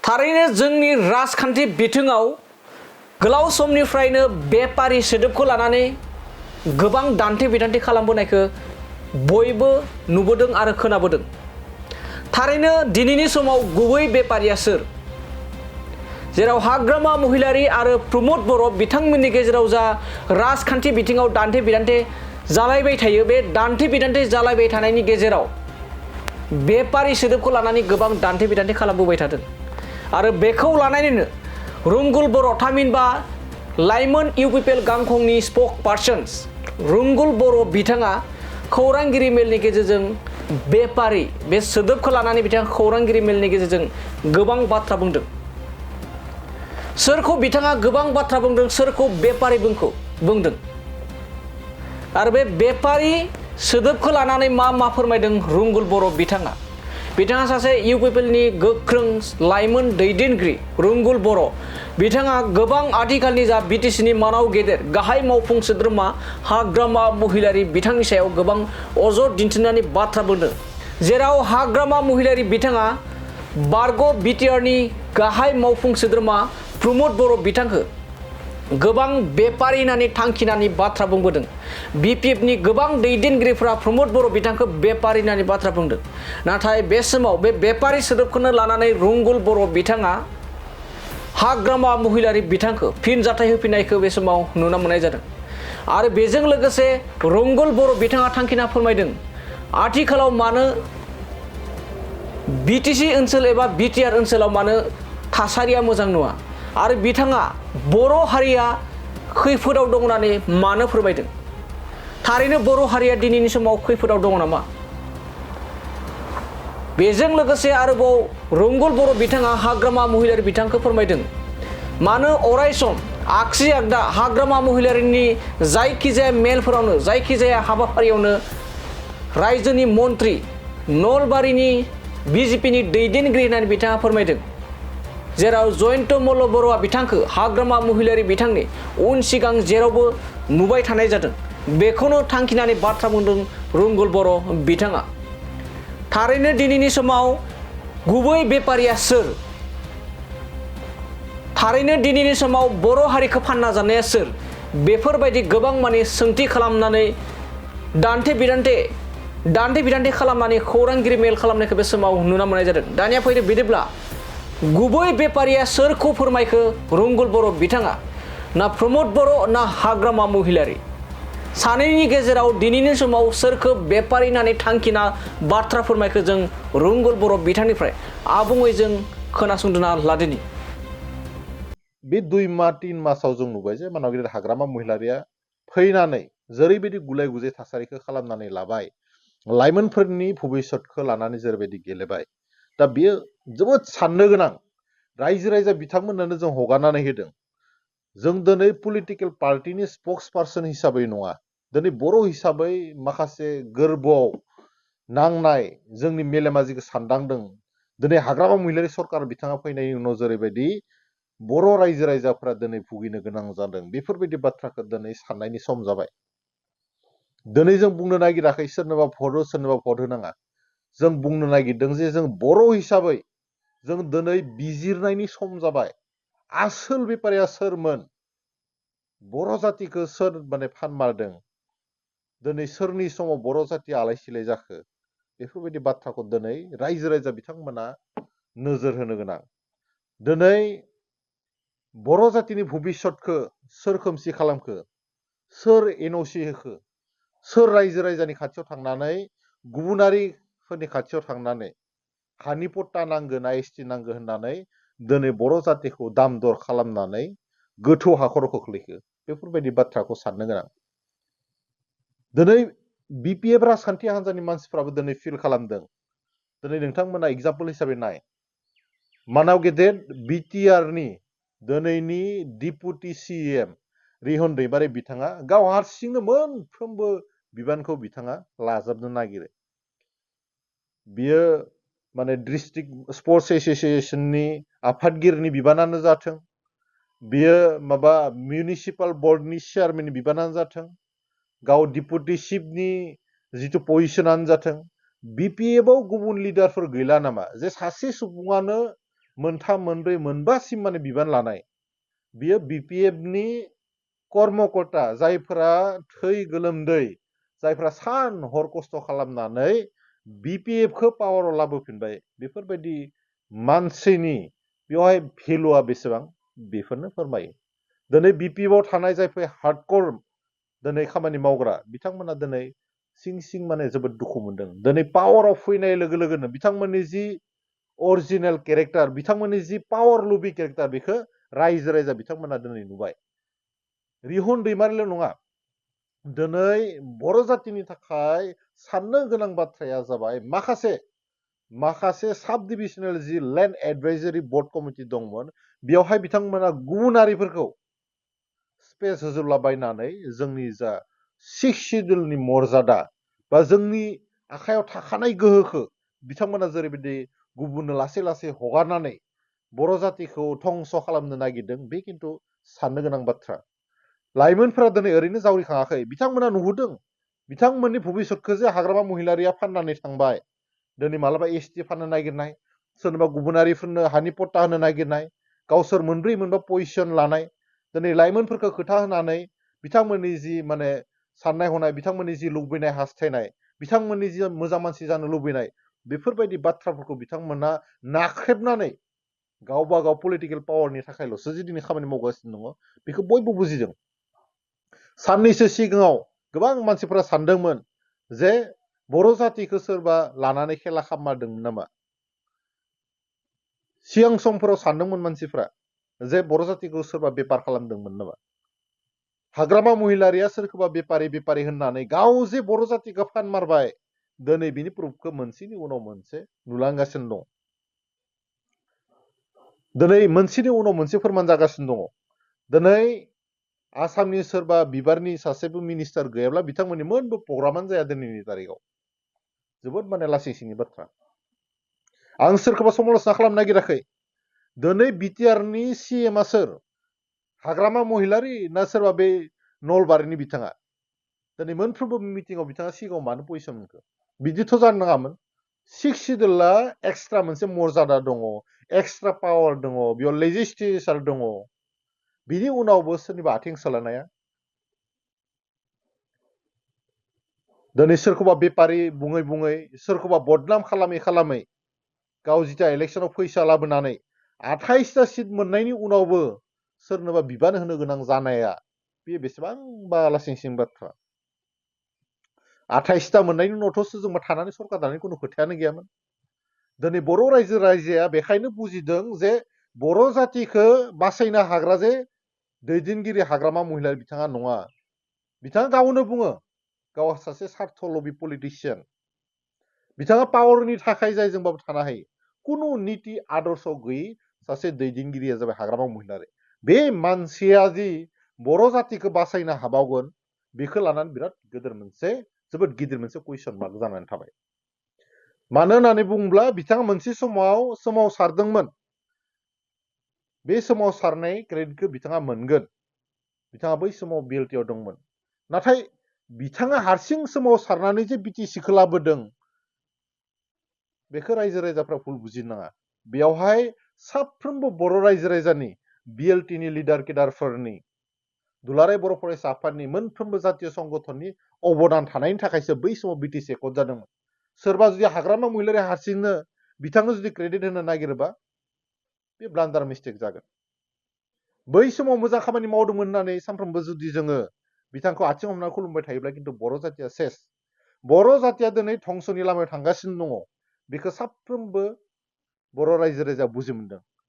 थारैनो जोंनि राजखान्थि बिथिङाव गोलाव समनिफ्रायनो बेपारि सोदोबखौ लानानै गोबां दान्थे बिदान्थे खालामबोनायखौ बयबो नुबोदों आरो खोनाबोदों। थारैनो दिनैनि समाव गुबै बेपारिया सोर? जेराव हाग्रामा महिलारी आरो प्रमद बर' बिथांमोननि गेजेराव जा राजखान्थि बिथिङाव दान्थे बिदान्थे जालायबाय थायो, बे दान्थे बिदान्थे जालायबाय थानायनि गेजेराव बेपारि सोदोबखौ लानानै गोबां दान्थे बिदान्थे खालामबोबाय थादों आरो बेखौ लानानैनो रुंगुल बर' थामहिनबा लाइमोन इउपिपिएल गांखंनि स्पक पार्सन्स रुंगुल बर' बिथाङा खौरांगिरि मेलनि गेजेरजों बेपारि बे सोदोबखौ लानानै बिथाङा खौरांगिरि मेलनि गेजेरजों गोबां बाथ्रा बुंदों। सोरखौ बिथाङा गोबां बाथ्रा बुंदों, सोरखौ बेपारि बुंदों आरो बे बेपारि सोदोबखौ लानानै मा फोरमायदों रुंगुल बर' बिथाङा सासे इउपिपिएलनि गोख्रों लाइमोन दैदेनगिरि रुंगुल बर' बिथाङा गोबां आथिखालनि जा बिटिसिनि मानाव गेदेर गाहाय मावफुं सोद्रोमा हाग्रामा महिलारी बिथांनि सायाव गोबां अजद दिन्थिनानै बाथ्रा बुंदों। जेराव हाग्रामा महिलारी बिथाङा बारग' बिटिआरनि गाहाय मावफुं सोद्रोमा प्रमद बर' बिथांखौ गोबां बेपारि होननानै थांखिनानै बाथ्रा बुंबोदों। बिपिएफनि गोबां दैदेनगिरिफ्रा प्रमद बर' बिथांखौ बेपारि होननानै बाथ्रा बुंदों। नाथाय बे समाव बे बेपारि सोदोबखौनो लानानै रुंगुल बर' बिथाङा हाग्रामा महिलारी बिथांखौ फिनजाथाय होफिननायखौ बे समाव नुनो मोननाय जादों। आरो बेजों लोगोसे रुंगुल बर' बिथाङा थांखिना फोरमायदों आथिखालाव मानो बिटिसि ओनसोल एबा बिटिआर ओनसोलाव मानो थासारिया मोजां नङा आरो बिथाङा बर' हारिया खैफोदाव दं होननानै मानो फोरमायदों। थारैनो बर' हारिया दिनैनि समाव खैफोदाव दङ नामा? बेजों लोगोसे आरोबाव रुंगुल बर' बिथाङा हाग्रामा महिलारी बिथांखौ फोरमायदों मानो अराय सम आगसि आगदा हाग्रामा महिलारीनि जायखिजाया मेलफोरावनो जायखिजाया हाबाफारियावनो रायजोनि मन्त्रि नलबारिनि बिजेपिनि दैदेनगिरि होननानै बिथाङा फोरमायदों। जेराव जयन्त मल्ल बर'आ बिथांखौ हाग्रामा महिलारी बिथांनि उन सिगां जेरावबो नुबाय थानाय जादों, बेखौनो थांखिनानै बाथ्रा बुंदों रुंगुल बर' बिथाङा। थारैनो दिनैनि समाव गुबै बेपारिया सोर? थारैनो दिनैनि समाव बर' हारिखौ फानना जानाया सोर? बेफोरबायदि गोबां माने सोंथि खालामनानै दान्थे बिदान्थे खालामनानै खौरांगिरि मेल खालामनायखौ बे समाव नुनो मोननाय जादों। दानिया फैदो बिदिब्ला गुबै बेपारिया सोरखौ फोरमायखो रुंगुल बर' बिथाङा? ना प्रमद बर' ना हाग्रामा महिलारी? सानैनि गेजेराव दिनैनि समाव सोरखौ बेपारि होननानै थांखिना बाथ्रा फोरमायखो जों रुंगुल बर' बिथांनिफ्राय आबुङै जों खोनासंदोना लादिनि। बे 2 माह 3 मासाव जों नुबाय जे मानाव गिदिर हाग्रामा महिलारिया फैनानै जेरैबायदि गुलाय गुजाय थासारिखौ खालामनानै लाबाय, लाइमोनफोरनि भबिष्यतखौ लानानै जेरैबायदि गेलेबाय, दा बियो जोबोद साननो गोनां। रायजो राजा बिथांमोननो जों हगारनानै होदों। जों दिनै पलिटिकेल पार्टिनि स्पक्स पार्सन हिसाबै नङा, दिनै बर' हिसाबै माखासे गोरबोआव नांनाय जोंनि मेलेमा जिखौ सानदांदों, दिनै हाग्रामा महिलारी सरकार बिथाङा फैनायनि उनाव जेरैबायदि बर' रायजो राजाफ्रा दिनै भुगिनो गोनां जादों, बेफोरबायदि बाथ्राखौ दिनै साननायनि सम जाबाय। दिनै जों बुंनो नागिराखै सोरनोबा भट हो सोरनोबा भट होनाङा। जों बुंनो नागिरदों जे जों बर' हिसाबै जों दिनै बिजिरनायनि सम जाबाय। आसोल बेपारिया सोरमोन? बर' जातिखौ सोर माने फानमारदों? दिनै सोरनि समाव बर' जातिया आलाय सिलाय जाखो? बेफोरबायदि बाथ्राखौ दिनै रायजो राजा बिथांमोना नोजोर होनो गोनां। दिनै बर' जातिनि भबिष्यतखौ सोर खोमसि खालामखो? सोर एनअसि होखो? सोर रायजो राजानि खाथियाव थांनानै गुबुनारिफोरनि खाथियाव थांनानै हानि पट्टा नांगौ ना एसटि नांगौ होननानै दिनै बर' जातिखौ दाम दर खालामनानै गोथौ हाखराव खोख्लैखो? बेफोरबायदि बाथ्राखौ साननो गोनां। दिनै बिपिएफ राजखान्थि हान्जानि मानसिफ्राबो दिनै फिल खालामदों। दिनै नोंथांमोना एग्जाम्पल हिसाबै नाय, मानाव गेदेर बिटिआरनि दिनैनि डिपुटि सिएम रिहन दैमारि बिथाङा गाव हारसिंनो मोनफ्रोमबो बिबानखौ बिथाङा लाजोबनो नागिरो। बियो माने डिस्ट्रिक्ट स्पर्ट्स एसोसिएशननि आफादगिरिनि बिबानानो जाथों, बियो माबा मिउनिसिपाल बर्डनि चेयारमेननि बिबानानो जाथों, गाव डिपुटि चिफनि जिथु पजिशनानो जाथों, बिपिएफआव गुबुन लिडारफोर गैला नामा? जे सासे सुबुङानो मोनथाम मोनब्रै मोनबासिम माने बिबान लानाय बियो बिपिएफनि कर्मकर्ता जायफोरा थै गोलोमदै जायफ्रा सान हर खस्थ' खालामनानै बिपिएफखौ पावाराव लाबोफिनबाय बेफोरबायदि मानसिनि बेवहाय भेलुआ बेसेबां बेफोरनो फोरमायो दिनै बिपिएफआव थानाय जायफोर हार्डकर दिनै खामानि मावग्रा बिथांमोना दिनै सिं सिं माने जोबोद दुखु मोनदों दिनै पावाराव फैनाय लोगो लोगोनो बिथांमोननि जि अरिजिनेल केरेक्टार बिथांमोननि जि पावार लुबि केरेक्टार बेखौ रायजो राजा बिथांमोना दिनै नुबाय रिहुन दैमारिल' नङा दिनै बर' जातिनि थाखाय साननो गोनां बाथ्राया जाबाय माखासे साब डिभिजनेल जि लेन्ड एडभाइजरि बर्ड कमिटि दंमोन बेवहाय बिथांमोना गुबुनारिफोरखौ स्पेस होजोबलाबायनानै जोंनि जा सिक्स सिडिउलनि मर्यादा बा जोंनि आखायाव थाखानाय गोहोखौ बिथांमोना जेरैबायदि गुबुननो लासै लासै हगारनानै बर' जातिखौ धंस खालामनो नागिरदों बे खिन्थु साननो गोनां बाथ्रा लाइमोनफोरा दिनै ओरैनो जावरिखाङाखै बिथांमोना नुहुरदों बिथांमोननि भबिसतखौ जे हाग्रामा महिलारिया फाननानै थांबाय दिनै मालाबा एसटि फाननो नागिरनाय सोरनोबा गुबुनारिफोरनो हानि पट्टा होनो नागिरनाय गावसोर मोनब्रै मोनबा पजिसन लानाय दिनै लाइमोनफोरखौ खोथा होनानै बिथांमोननि जि माने साननाय हनाय बिथांमोननि जि लुबैनाय हास्थायनाय बिथांमोननि जि मोजां मानसि जानो लुबैनाय बेफोरबायदि बाथ्राफोरखौ बिथांमोना नाख्रेबनानै गावबा गाव पलिटिकेल पावारनि थाखायल'सो जे दिनै खामानि मावगासिनो दङ बेखौ बयबो बुजिदों साननैसो सिगाङाव गोबां मानसिफोरा सानदोंमोन जे बर' जातिखौ सोरबा लानानै खेला खालामदोंमोन नामा सिगां समफोराव सानदोंमोन मानसिफ्रा जे बर' जातिखौ सोरबा बेपार खालामदोंमोन नामा हाग्रामा महिलारिया सोरखौबा बेपारि होननानै गाव जे बर' जातिखौ फानमारबाय दिनै बिनि प्रुफखौ मोनसेनि उनाव मोनसे नुलांगासिनो दं दिनै मोनसेनि उनाव मोनसे फोरमान जागासिनो दङ दिनै आसामनि सोरबा बिबारनि सासेबो मिनिस्टार गैयाब्ला बिथांमोननि मोनबो प्रग्रामानो जाया दिनैनि तारिखाव जोबोद माने लासिं सिंनि बाथ्रा आं सोरखौबा समालोचना खालामनो नागिराखै दिनै बिटिआरनि सिएमआ सोर हाग्रामा महिलारि ना सोरबा बे नलबारिनि बिथाङा दिनै मोनफ्रोमबो मिटिङाव बिथाङा सिगाङाव मानो पजिसन मोनखो बिदिथ' जानो नाङामोन सिक्स सिडिउला एक्सट्रा मोनसे मर्यादा दङ एक्सट्रा पावार दङ बेयाव लेजिस्लेचार दङ बिनि उनावबो सोरनिबा आथिं सोलायनाया दिनै सोरखौबा बेपारि बुङै बुङै सोरखौबा बदनाम खालामै गाव जिथा इलेक्सनाव फैसा लाबोनानै 28टा सिट मोननायनि उनावबो सोरनोबा बिबान होनो गोनां जानाया बे बेसेबांबा लासिं सिं बाथ्रा 28टा मोननायनि उनावथ' जोंबा थानानै सरकार दानायनि खुनु खोथायानो गैयामोन दिनै बर' रायजोआ बेखायनो बुजिदों जे बर' जातिखौ बासायनो हाग्रा जे दैदेनगिरि हाग्रामा महिलारि बिथाङा नङा बिथाङा गावनो बुङो गाव सासे सार्थ लबि पलिटिसियान बिथाङा पावारनि थाखाय जायजोंबाबो थानो हायो कुनु नीति आदर्श गैयै सासे दैदेनगिरिया जाबाय हाग्रामा महिलारि बे मानसिया जि बर' जातिखौ बासायनो हाबावगोन बेखौ लानानै बिराद जोबोद गिदिर मोनसे कुइसन मार्क जानानै थाबाय मानो होननानै बुङोब्ला बिथाङा मोनसे समाव सोमावसारदोंमोन बे सोमावसारनाय क्रेडिटखौ बिथाङा मोनगोन बिथाङा बै समाव बिएलटिआव दंमोन नाथाय बिथाङा हारसिं सोमावसारनानै जे बिटिसिखौ लाबोदों बेखौ रायजो राजाफ्रा भुल बुजिनो नाङा बेयावहाय साफ्रोमबो बर' रायजो राजानि बिएलटिनि लिडार केडारफोरनि दुलाराय बर' फरायसा आफादनि मोनफ्रोमबो जातीय संगठननि अबदान थानायनि थाखायसो बै समाव बिटिसि एकर्ड जादोंमोन सोरबा जुदि हाग्रामा महिलारि हारसिंनो बिथांनो जुदि क्रेडिट होनो नागिरोबा बे ब्लान्डार मिस्टेक जागोन बै समाव मोजां खामानि मावदोंमोन होननानै सानफ्रोमबो जुदि जोङो बिथांखौ आथिं हमनानै खुलुमबाय थायोब्ला खिन्थु बर' जातिया सेस बर' जातिया दिनै धंसनि लामायाव थांगासिनो दङ बेखौ साफ्रोमबो बर' रायजो राजाया बुजि मोनदों